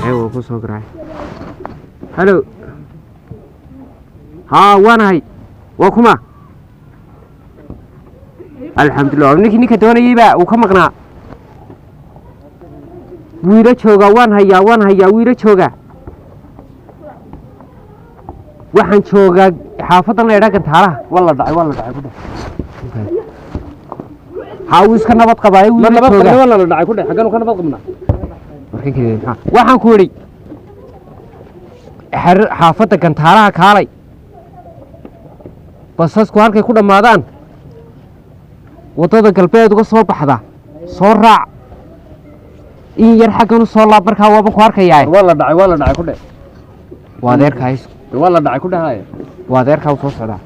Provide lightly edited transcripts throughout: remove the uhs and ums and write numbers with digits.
Eewo ku soo garaacay. Halo. Haa, waanahay. Waa kuma? Alxamdulilah, ninkii ninka doonayeyba uu ka maqnaa. Wiilo joogaa, waan hayaa, waan hayaa, wiilo joogaa. Waxaan joogaa xaafadan la idhaa Gantaalaha. Waa la dhacay, waa la dhacay ku dheh. Haa, wuu iska nabad qabaaye. Ma wiilo nabad qabna? Joogaa. Waa la dhacay ku dheh, xagganu ka nabad qabnaa? Warkan kadeed maxaa? Waxaan ku idhi xaafadda Gantaalaha kaalay, basasku halkay ku dhammaadaan waddada galbeed uga soo baxda soo raac, in yar xaggan u soo laab, markaa waaban ku arkayaa. Waa la dhacay, waa la dhacay ku dheh. Waa adeerkaa is Waa la dhacay ku dhahaye. Waa adeerkaa u soo socdaa.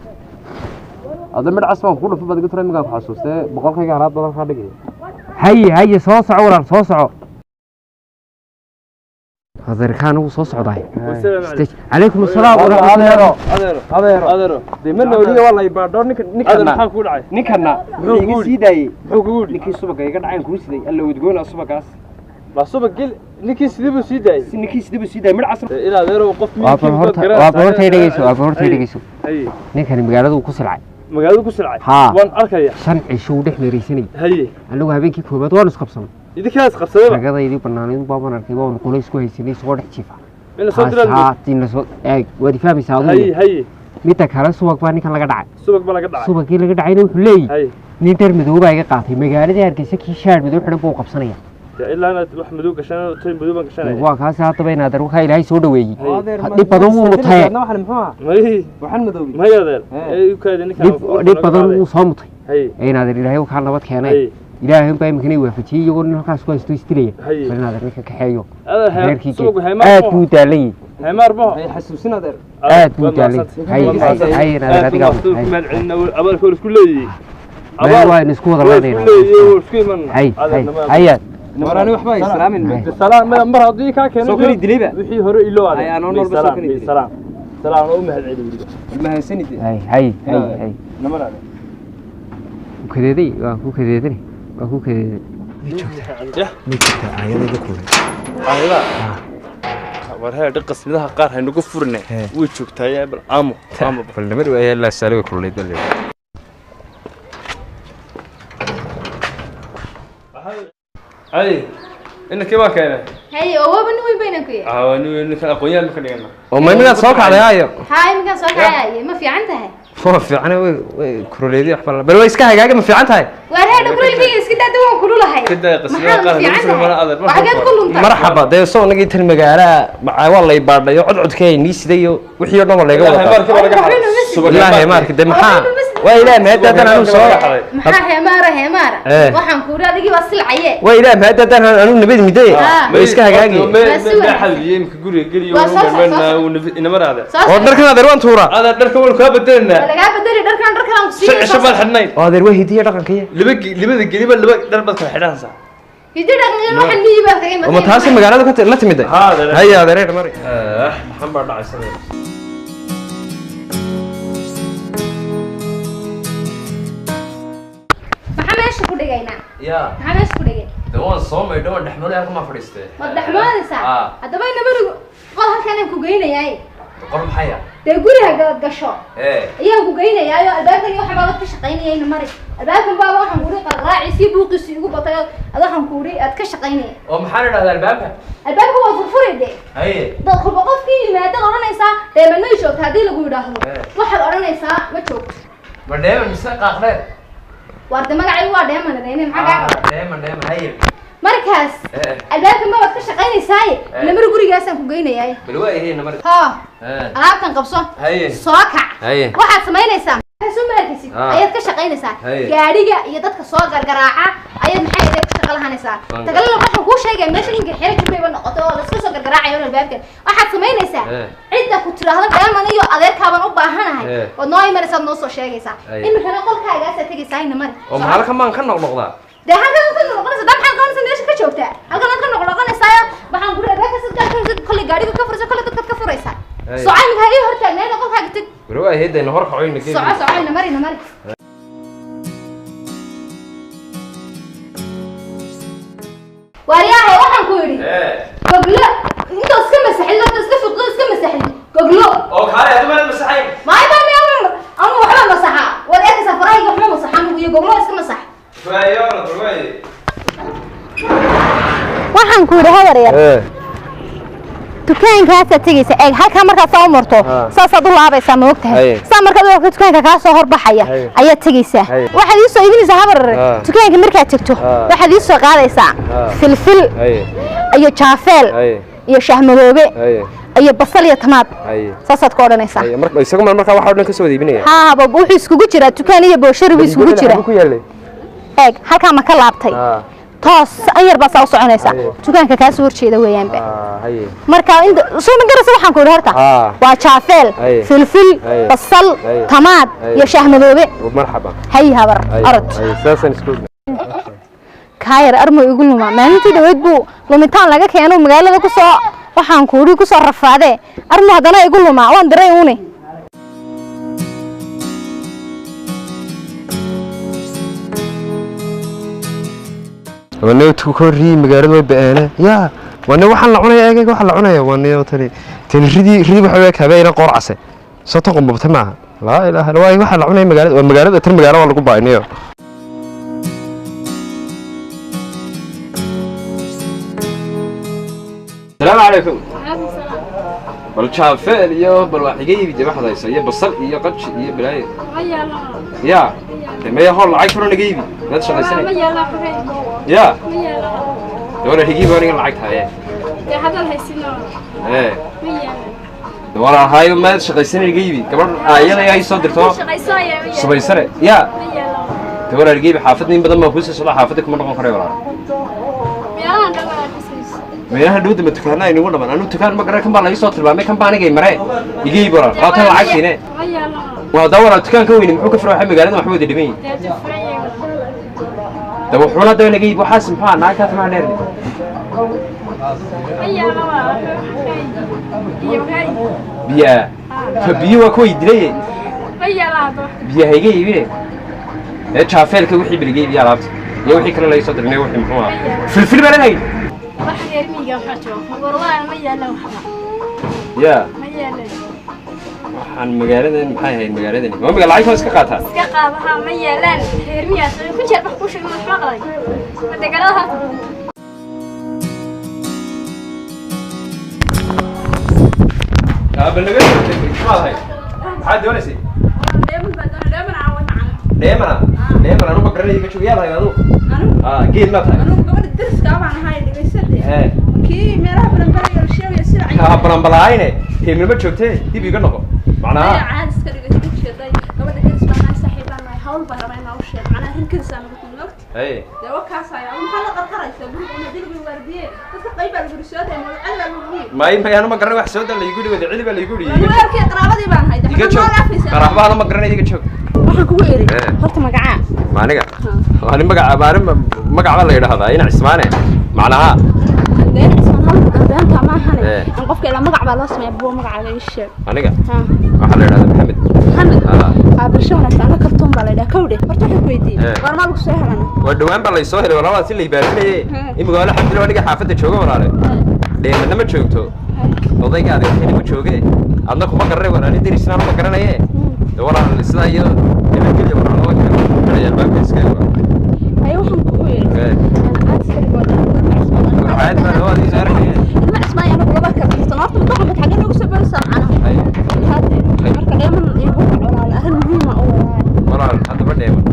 Ada midh cas baan kugu dhufo baad iga tura, iminkaan ku xasuustee 100kayga halaad badan kaa dhigaya. Haye haye, soo soco walaal, soo soco. Adeerkaa anigu soo socdaay. Calaykum asalaam waraxmatullahi. Adeero. Adeero. Adeero. Adeero. Dee ma nooliyo, waa la ibaadho ninka. Adeero. Ninkana Maxaa kugu dhacay? Ninkana Muxuu wuxuu iga kugu sii daayey. Muxuu kugu yidhi? Ninkii subaga iga dhaceen kuu siday alla udgoona subagaas. Ma subag gel ninkii sidii buu sii daayay? Si ninkii sidii buu sii daayey midh cas. Ilaa adeero qof Waa bal horta, waa bal horta dhegeyso, waa bal horta dhegeyso. Haye. Ninkani magaalada uu ku silcay. Magaalada ku silcay? Haa. Waan arkaya. 5 cisho uu dhex meeraysanayay. Haye. Anigu habeenkii koobaad waanu isqabsanay. Idinkaas qabsadaba? Ragadaydii banaanayd baaban arkay, waanu qolo isku haysanay isagoo dhex jiifa. In la soo diraa? Haa, in la soo eeg, waad ifahmaysaa Haye. adigu. Haye. Midda kale, subag baa ninkan laga dhacay. Subag baa laga dhacay. Subagii laga dhacayna wuxuu leeyahy Haye. nin dhar madow baa iga qaatay magaaladii Hargeysa, kii shaar madow xidhan buu qabsanaya. Dee ilaa inaad wax madow gashan, tay madow baan gashanaya. Waa kaasi haddaba inaad arwakaa Ilaahay soo dhaweeyey. Haye. Dhib badan wuu mutay. Waxan muxuu ahaa? May. Waxan madoobay. May adeer. Hee. Ee u kaadi ninkan. Dhib badan wuu soo mutay. Haye. Ee inaad Ilaahay kaa nabad keenay. Haye. Ilaahay unbaa iminkana waafajiyey iyagoo nin halkaas ku haysto isdilaya. Haye. Bal inaad ninka kaxeeyo Adeer reerkii subagu haymaar. aad buu daalan yahay. Haymaar maho. Hay xasuusin adeer. Aad buu daalay. Hay hay hay, inaad adiga Abaalka waa isku leeyihiin. meel waa isku wada Waa isku leedahay. leeyihiin, waa isku iman. Hay hay hayaad. War ani waxba islaamin. Salaam mar haddii kaa keenay. Soo kani dilayba. Wixii hore iloo adeer. Ay, anoo noolba soo kani dilay. Salaam salaam, oo u mahad celi weliba. Mahadsanid. Hay hay hay hay. Namar adeer. Ku kadeeday, waa ku kadeedanay, waa ku kadeeday. Yah. Ma jirtaa aayadayda kulay? Aayada war hee qasmidaha qaar haynagu furine. Hee. Way joogtaa, bal aamo aamo. Bal namar waaya ilaa saaliga kululayd bal. Ay inankii baa keenay. Haye, oo waaba nin weyn baynan ku yahay. Aa ninkan aqoonyahan ka dhigana. Oo mayminaad soo kacday aayo? Haa, iminkaan soo kacay. Ma fiican tahay? Waa fiican, way way kuruleedii waxba bal way iska hagaaga. Ma fiican tahay? Waar heedha, kuleylkayga iska daada, waan kululahay. Ka daa qasmidaha Maxaa qaar ma haynagu fiican furin mana tahay? adeer. Waxageed ku luntay? Marxaba, dee soo nagii tan magaalaa macaa waa lay baadhayo, codcodkay nii sidayo, wixii oo dhan waa layga wada Haymaarkii baa laga Waxba xaday. nama sidin. Ilaahay maarka dee maxaa waa Ilaah mahadaadan anu soo Maxaa heemaara heemaara? Eh. Waxaan kuuri adigii baa silcaye. Waa Ilaah mahadaadan anu nabad midaye. Ah. Way iska hagaagi. Waa si Xadiyey imka guriga geliyo. Waa soo soo soo. Inamar adeer. Soo Oo dharkan adeer waan tuuraa. Adeer, dharka waan kaa bedelanaa. Waa lagaa bedeli dharkan, dharkan aan ku 5 cisho baad siinay. xidhnayd. Oo adeer waa hidiya dhaqankiya. Laba labada geliba laba dhar baad kala xidhanaysaa. Hiddo dhaqan waxaan miyi baa kaga oo ma taasi magaalada ka la timiday? Haa, adeer. Haya adeer, mari. Maxan baa dhacaysa? Maxaa meesha ku dhigaynaa? Ya. Maxaa meesha ku dhigay? De waan soo maydho, waan dhexmoolay, halkan maa fadhiistay. Waad dhexmoodaysaa? Ah. Haddaba inamarigu qol halkan aan ku geynayaay. Qol maxaya? Dee guriga gasho. Ee. Ayaan ku geynayaayo, albaabkan iyo waxaan baabad ka shaqaynaya ina mari. Albaabkan baaba waxaan kuuri qarraaci buuqiisu igu batay, ad waxaan kuuri aad ka shaqaynaya. Oo maxaa la dhahdaa albaabka? Albaabka waa furfuri de. Haye. Dad kulba qofkii yimaadaad odhanaysaa dheeman may joogto haddii lagu yidhaahdo. Eh. Waxaad odhanaysaa ma joogto. Ma dheeman mise qaaqdheer? Waar de magacaygu waa dheeman dhayne, maxaa kaa qabta? Dheeman, dheeman, haye. Markaas Eh. albaabkan baabad ka shaqaynaysaaye. Eh. Namari gurigaasaan ku geynayaay. Bal waa ihey namari. Ha. Eh. Alaabtan qabso. Haye. Soo kac. Haye. Waxaad samaynaysaa soo ma arkaysid? Ah. Ayaad ka shaqaynaysaa. Haye. Gaadhiga iyo dadka soo gargaraaca ayaad maxay ahayd ku shaqa lahanaysaa. Waan Tagalena waxaan kuu sheegaya meesha ninka xero jumlayba noqoto oo laska soo gargaraacayo albaabkan. Waxaad samaynaysaa Eh. cidda ku tiraahdo dheeman iyo adeerkaaban u baahanahay Eh. waad noo imanaysaa, waad noo soo sheegaysaa. Haye. Iminkana qolkaagaasaa tegaysaa, ina mari. Oo maxaa halkan baan ka noqnoqdaa? Dee halkan ka noqonaysa daa, maxaad qabanaysaa meesha ka joogtaa? Halkan aad ka noqnoqonaysaayo waxaan kuri albaabka sad gaarka kolley gaadhiga ka furaysa, kolley dadkaad ka furaysaa. Haye. Soco, iminka ha ii hortaagneeda, qolkaaga teg. Bal waa ihey dayna hor kacoyna. Soco soco, ina mari, ina mari. Waariyaahay, waxaan ku yidhi Ee. goblo inta Waxaan ku yidhi habar yar, dukaankaasaad tegaysa. Eeg, halkaa markaad soo marto, saasaad u laabaysaa, ma og tahay? Saa markaad u ogto, dukaanka kaa soo horbaxaya ayaad tegaysaa. Waxaad ii soo iibinaysaa, habar, dukaanka markaad tegto waxaad ii soo qaadaysaa filfil iyo jaafeel iyo shaahmadoobe iyo basal iyo tamaad. Saasaad ku odhanaysaa. Isagu markaa waxa o dhan ka soo wada iibinaya? Haa, wuxuu iskugu jiraa dukaan iyo booshari buu iskugu jiraa. Ku yaalay? Eeg, halkaa ma ka laabtay? Toos an yar baa saa u soconaysaa, dukaanka kaa soo horjeeda weeyaanba. Marka inta soo ma garaysa waxaan ku idhi horta waa jaafeel, filfil, basal, tamaad iyo shaahmadoobe. Marxaba. Hay habar, orod. Saasaan isku Kaayar armo igu lumaa. Maalintii dhaweyd buu lumitaan laga keeno magaalada ku soo, waxaan ku idhi, ku soo rafaadee. Armo haddana igu lumaa, waan diray uune. Wane rii magaalada way ba'eene ya wane waxaan la cunaya. Eeg, waxaan la cunaya wane tani tani ridii ridii waxa weey habeenna qoor case soo tan qumbabta maaha. Laa ilaaha illa waa waxaan la cunaya magaalada, waa magaalada tan, magaalo waa lagu baaynayo. Asalaamu calaykum. Bal jaafeel iyo bal wax iga iibi waxaad haysa, iyo basal iyo qaji iyo balaayo ya de maya hor lacag furan iga iibi maad shaqaysanay ya de wala iga iibi aniga lacag tahay ee de wala hayo maad shaqaysanay iga iibi. Gabadh aayada ay soo dirto subaysane ya de wala iga iibi. Xaafadda in badan baan kuusii socda, xaafadda kuma noqon karayo walaal. Meelaha dhowda ma dukaanaa inagu dhaman? Anu dukaan ma garan, kan baa laga soo tilmaamay, kan baa anigay mare iga iib walaal. Qaatan lacagtiine waa daa walaal. Dukaan ka weyni muxuu ka furay? Waxa magaalada waxba wada dhiman yihin da wuxuuna daba naga iib. Waxaas muxuu ahaa? Naagtaas maa dheer biyaa fa biyo waa kuway dilaye. Biyaha iga iibine ee jaafeelka wixii bal iga iibiya alaabta iyo wixii kale laga soo dirnay. Wixii muxuu ahaa? Filfil baan hayn ya. Waxaan magaaladan maxay ahayd? Magaaladani waa maga lacagta waa iska qaataa. Iska qaadaha ma yeelaan reermiyaas ku jeer wax ku sheegay ma maqlay ma degalada. Bal naga maxaad ahayd? Maxaad doonaysay? Dheemana dheeman anu ma garanay. Iga joog yaad ahayd adu? Geed ma tahay? Ha balanbalaayne, heemnimo joogtee dib iga noqo macnaha. Haye, may may anu ma garanay wax soo daa laygu yidhi wada cili baa laygu yidhi. Iga joog, qaraabahana ma garanay, iga joog. Waxaan kugu eri horta magacaa? Ma aniga ani magaca maalin magac baa la yidhaahdaa ina Cismaane macnaha. Deen Cismaan halku dhanbeenta maahane in qofka ilaa magac baa loo sameeyaa. Buwa magacaaga ii sheeg. Aniga waxaa la yidhahdaa Maxamed. Maxamed aa, bulsho wanaagsan. Ana Kaltuun baa la yidhaha. Kowdhe, horta waxaan ku weydiiyey goormaa lagu soo helana? Waa dhowaan baa laysoo helay walaalaa, si laybaarinayay imika. Wala alxamdulillah, aniga xaafadda jooga walaale. Dheemadna ma joogto, odayga adeerkayna ma jooge, adna kuma garanay walaali, derisna ma garanaye. De walaal sidaa iyo nabadgelya walaal, waa kale albaabka iska. Haye, waxaan kugu yidhi aad iska dhig caadi baa loo adiga arkaya. Ilma Cismaan anagu laba kala tirsan horta muddo xagee noogu soo boolisaa macnaha? Hade marka dheeman iigu kac walaal, arrin muhiima oo walaal. Walaal haddaba dheeman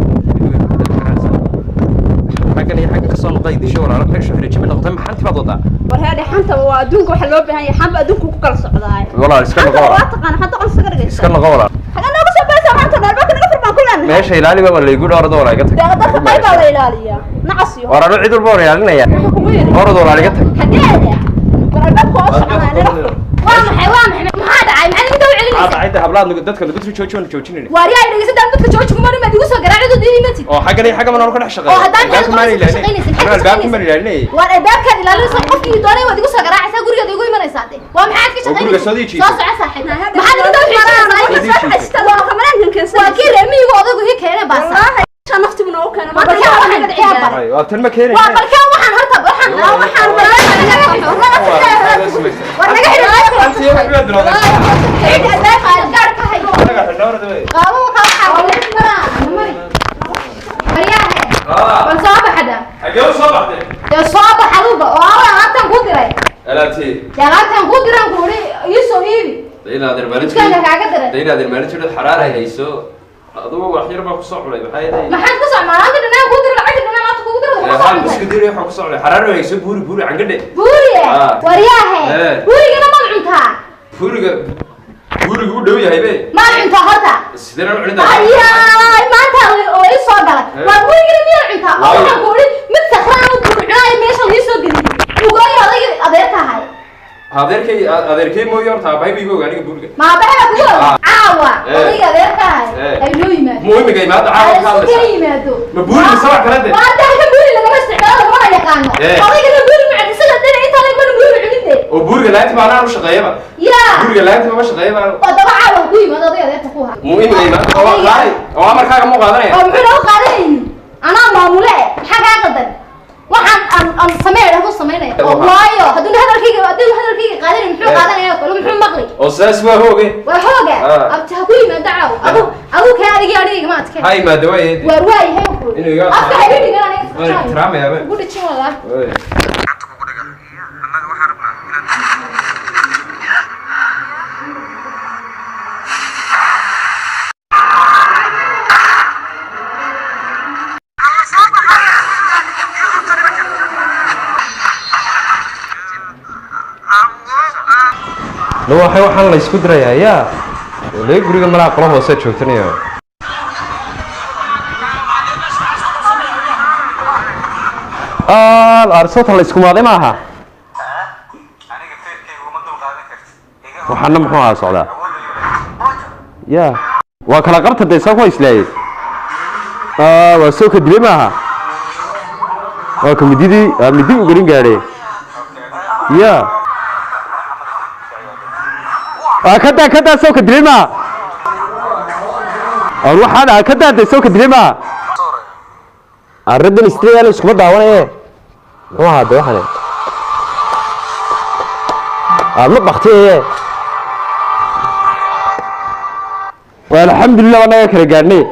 xaggan iyo xaggan kasoo noqday disho walaalo meesha xidhajimi noqotay. Maxanti baad wadaa? War heedhe, xanta waa adduunka waxa loo baahan yahay, xanba adduunka ku kala socdaay. Walaal iska noqo waa walaal. Taqaan xanta qol iska dhigaysa. Iska noqo walaal. Xagee noogu soo boolisaa maanta? Albaabka naga fur baan ku leenahay. Meesha ilaali baa laygu dhi, orada walaal iga tag. Dee dadka qayb baa la ilaaliyaa, nacas iyo war anu cid walba waan ilaalinaya. Wuxuu kugu yidhi orada walaal iga tag. Xagee aadaa? War albaabka waa u soconaa, naga fur. Waa maxay? Waa maxay? Maxaa dhacay? Maxaad inta u celinaysaa? Cadda hablaad dadka nagu tiri jooji, waan joojinayna. Waaryaa, dhegeysataan, dadka jooji kuma nimaad igu soo garaacid oo diidi matid. Oo xaggan iyo xaggan baan ka dhex shaqeeya. Oo haddaan albaabka maan maxaad ilaalinay. shaqaynaysid? Anuu albaabka maan ilaalinayay. Waar albaabkaad ilaalinaysa, qofkii doonay waad igu soo garaacaysaa, gurigaad igu imanaysaa. De waa maxaad ka Oo guriga shaqaynaysaa? soo diijiisay. Soo soco saaxiib, maxaad inta u xiisanaysaa? Waa kii reemiyigu odaygu ii keenay baasa. Ay, waa tan ma keenaysa. Waa balkaan waxaan horta waxaan waxaan war naga xidhi. Antiyo wax baad bilowday. Xidhi albaabka, gaar ka hay. Naga xidhna orada wey. Qaabo waxaa waxaa mari maryaahe. Bal soo baxda. Xagee u soo baxday? Dee soo bax aduba oo Inaad maalintii Dukaanka kaaga diray. Inaad maalintii xaraar ay hayso adugu wax yar baa ku soo cunay maxay tahay? Maxaad ku soo maanta dhanaan kuu diray lacagta dhanaan maanta kugu diray waxaa Hal ku soo isku cuntay. diray waxa ku soo cunay xaraar ay hayso buuri buuri cangadhe. Buuri Ah. waryaahe Eh. buurigana maad cuntaa? Buuriga buuriga u dhow yahay be. Maad cuntaa horta? Sideen u cuntaa? Ayaay maanta oo ii soo galay. Eh. Waa buurigana miyaad cuntaa? Oo Waayo. waxaan ku idhi mid sakraan oo buur cunaaya meesha lii soo geliyey. Ugooyo odayga adeer tahay. Adeerkay adeerkay mooyo horta aabbahay buu iga ogaa aniga buuriga. Ma aabbahay baa kugu ogaa? Ah. Caawa Eh. odayga adeer tahay Eh. ay noo yimaado. Muhiimka imaada caawa ka Ay isku hadlaysaa. yimaado. Ma buuri mise wax kale de? Waa dalka buuri lagama isticmaalo lagama yaqaano. Eh. Odaygana buuri ma cunin isaga dhan inta lagama buuri cunin de. Oo buuriga laanta ma anaan u shaqeeyaba. Yaa. Buuriga laanta ma shaqeeyaba. Oo daba caawa ku yimaado odayga adeerta ku haa. Muhiimka imaada oo waa qaaday oo amarkaaga muu qaadanaya. Oo muxuu nagu qaadanaynin? Anaa maamule maxaa kaa qaldan? Waxaan aan sameeyo ku sameynaya. Oo waayo hadduu hadalkayga qaadanin muxuu Eh. qaadanaya kale muxuu maqli? Oo sidaas waa hooge. Waa hooga. Ah. Abti ha ku yimaado caawa. Adigu kaa adiga aniga ma adkeen. Ha imaado waa yeedi. Waar waayahay wuxuu. Inuu iga Afka ha iga dhigan aniga. Waan ixtiraamayaa be. Ugu dhijin walaa. Oy. Waxay waxaan la isku dirayaa yaa wali guriga malaa qolo hoose joogtanayo. Al arsota la isku maaday maaha. Waxaana muxuu ahaa socdaa yaa waa kala qabta dee saa ku islaayay. Waa soo kadibay maaha waa ka mididii midi u gelin gaadhay yaa kadaa kadaa soo kadibay maaha waxaan dhahaa kadaa dee soo kadibay maaha. Arrintan istilayaa la iskuma daawanaye muxuu ahaa dee waxane ma baktiyaye. Waa alxamdulilah waa naga kala gaadhnay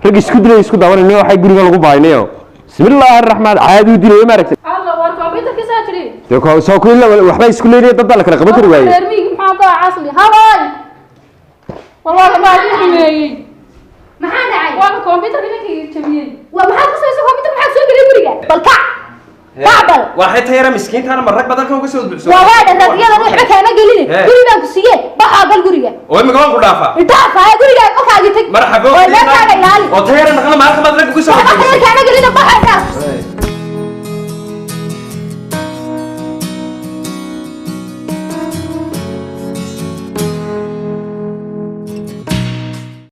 rag isku dilay isku daawanayno waxay guriga lagu baaynayo. Bismillaahi raxmaan caadi u dilay maaragtay. Alla war computerkiisa jiri. Dee soo ku ila waxba isku leeyahay dad baa la kala qaban kari waayey. Reer miyiga maxaa ka casli habay. Wallahi ma xumeeyay. Maxaa dhacay? Waa computerka ninkii jabiyay. Waa maxaad ku samaysaa computer maxaad soo geliyay guriga? Bal kac. Kac bal. Waxay tayara miskiintaana ma rag badan ka uga soo buuxso. Waa waa dhan dadiyada waxba kaama gelin. Eh. Guri baan ku siiyey. Baxaa gal guriga. Oo imika waan ku dhaafaa. Idhaafaa guriga qolkaaga tag. Marxabo. Oo ilmaha ilaali. Oo tayara naqla maalka baad rag uga soo Waxba buuxsay. kaama gelin baxaa dhaaf.